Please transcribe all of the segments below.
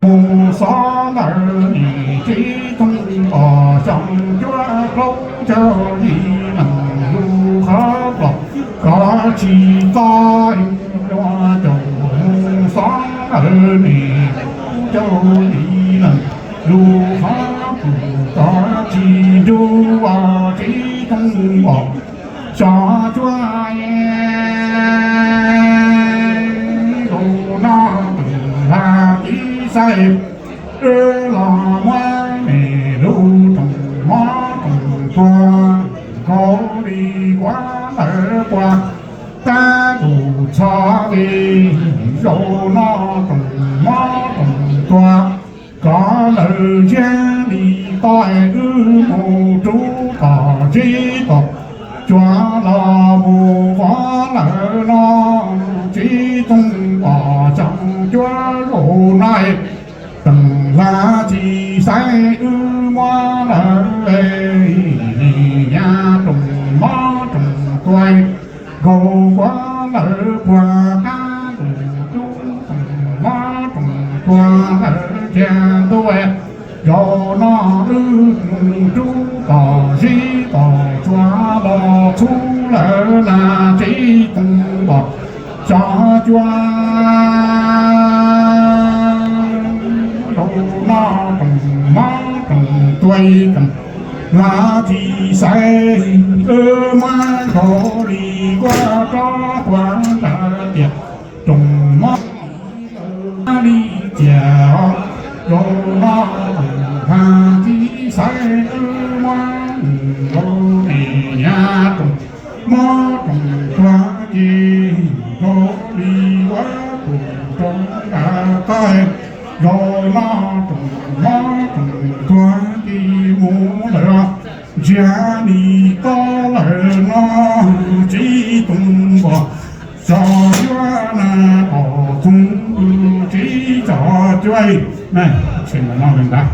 Mus xov lawm nim tsib tug pom xyoo cuaj plaub caug yim nees lub qhov pom kov tsis tau ib lub caum mus xov lawm nim cuaj caug yim nees lub qhov pom kov tsis nruj os tsib tug pom xyoo cuaj yim nees lub no tus lag tib xaiv wb los muab nim lub roos mob roos tuag nkaus li kuav lawv puag tab tus txhob li zaum no roos mob roos tuag kov lawv ntsiag li toj wb mus rub tom tsib tom cuaj los mus quav lawv no tsib tug pom xyoo cuaj zaum no teem lag tsis xaiv wb muab lawv nim nyab roos mob roos tuag nkaus kuav lawv puag qab tus tub roos mob roos tuag lawv ntsiag ntuj zaum no wb mus rub tom tsib tom cuaj los txhub lawv na tsib tug pom xyoo cuaj zaum no roos mob roos tuag teem lag tsis xaiv wb muab nkaus li kuav rov puag nrad tias roos mob li tias zaum no teem lag tsis xaiv wb muab nkaus li nyab roos mob roos tuag ces nkaus li kuav tus roos nrad toj zaum no roos mob roos tuag ces mus lawm ntsiag li toj lawm no tsib tug pom xyoo cuaj na pom txoog tsib xyoo cuaj na tshem ntawm no li ntag.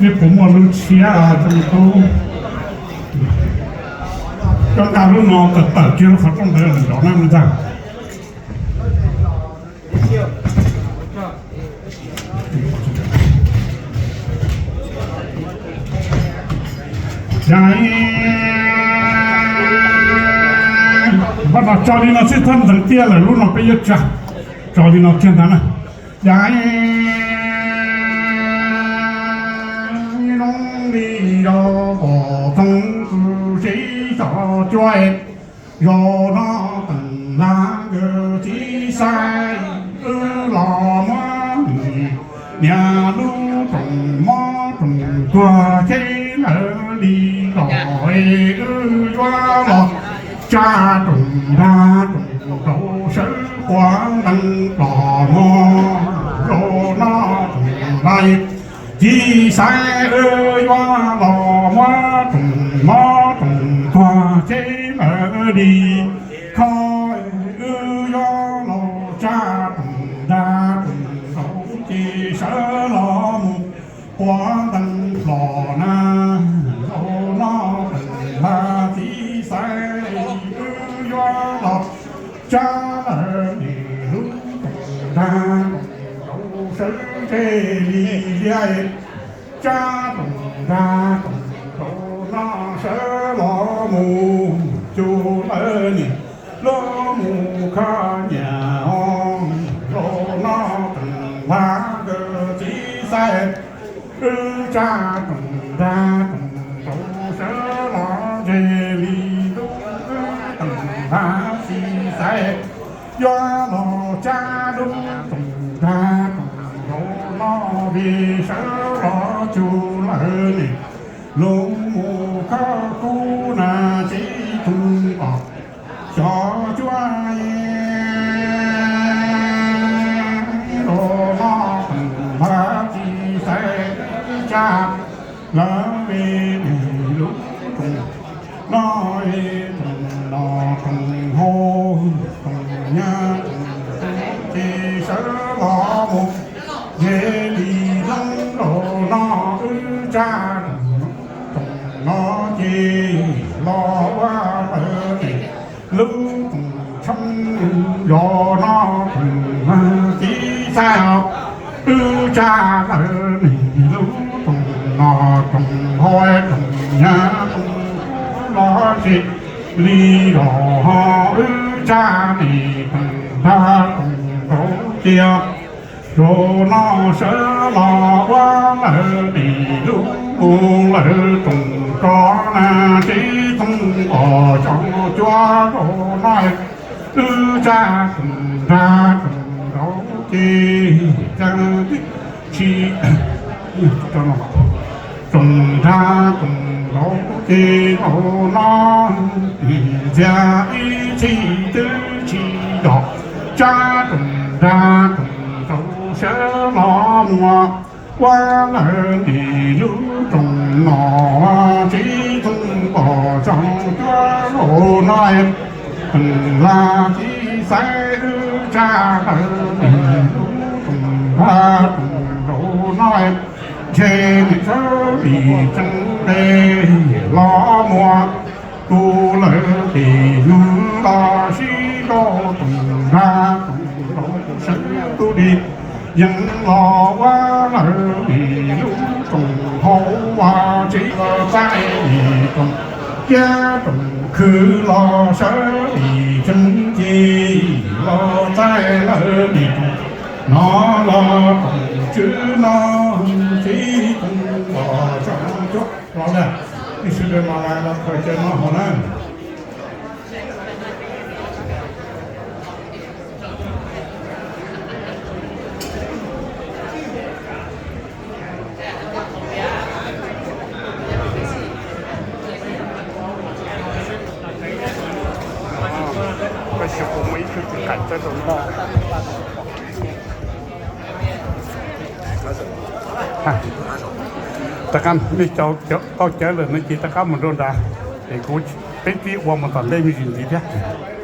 Nej puas muaj lub tshiab tub coj nqa lub no tawm tawm kiag lub qhov rooj ntawd los nrov na ntag. Yog, pab no tso li no xwb, thaj ntxeev tiaj lawm lub no peb yuav tsa, tso li no kiag ntag na. Yog, zoo li yog pom txoog tsib xyoo cuaj zaum no teem lag nkawd tib xaiv wb los muab niam lub roos mob roos tuag cheb lawv li los es wb yuav los tsa roos nrag roos rau sawv quav ntees plos mog zaum no teem lag tib xaiv wb yuav los muab roos mob roos tuag cheb lawv li kho wb yuav los tsa roos nrag roos rau ces sawv los mus quav ntees plos na zaum no teem lag tib xaiv wb yuav los tsa lawv nim lub roos nrag roos rau sawv tseg li liab tsa roos nrag roos rau no sawv los mus cug lawv nim lub mus kho nyiam zaum no teem lag nkawd tib xaiv wb tsa roos nrag roos rau sawv los tseg li lub teem lag tib xaiv yuav los tsa lub roos nrag roos rau no li sawv los cug lawv nim lub mus kho kub na tsib tug pom xyoo cuaj zaum no teem lag tib xaiv tsa lawv li nim lub roos no li roos los roos hauv roos nyab roos ces sawv los mus ces li lub zaum no wb tsa roos no ces los ua lawv nim lub roos tshoob Yog no tsoom txiv xaiv os, wb tsa lawm nej lub rooj no, rooj hauv rooj nyoog rooj kub los tsis li los ho, wb tsa nej rooj nrag rooj nraud ces zaum no sawv los ua lawm nej lub mus lawm rooj rau na, tsis txhob pom xyoo cuab zaum no wb tsa rooj nrag rooj nraud ces tsis rooj nrag rooj nraud ces zaum no ntxias ib txhis twb tsis yog, tsa rooj nrag rooj nraud sawv los mus ua lawm nej lub rooj no, tsis txhob pom xyoo cuab zaum no, tsoom txiv xaiv wb tsa lawm nej lub rooj nrag rooj nraud no, ntshe nej sawv li tseeb nqe los muag tu lawm ces yog los sib nrau rooj nrag rooj nraud sawv tub li yeej los ua lawm nej lub rooj hauv, tsis los txaij nej rooj kiab rooj khw los sawv li tseeb ces los txaij lawm nej rooj no los rooj tswv no, tsis txhob pom xyoo cuab los lawm, ib sim los los khaws cawv no hauv na. Rov qab nej cov tau cawv lawm no ces rov qab mus nram nrad, es kuv peb tib ua mus tom ntej me ntsis ntxiv thiab.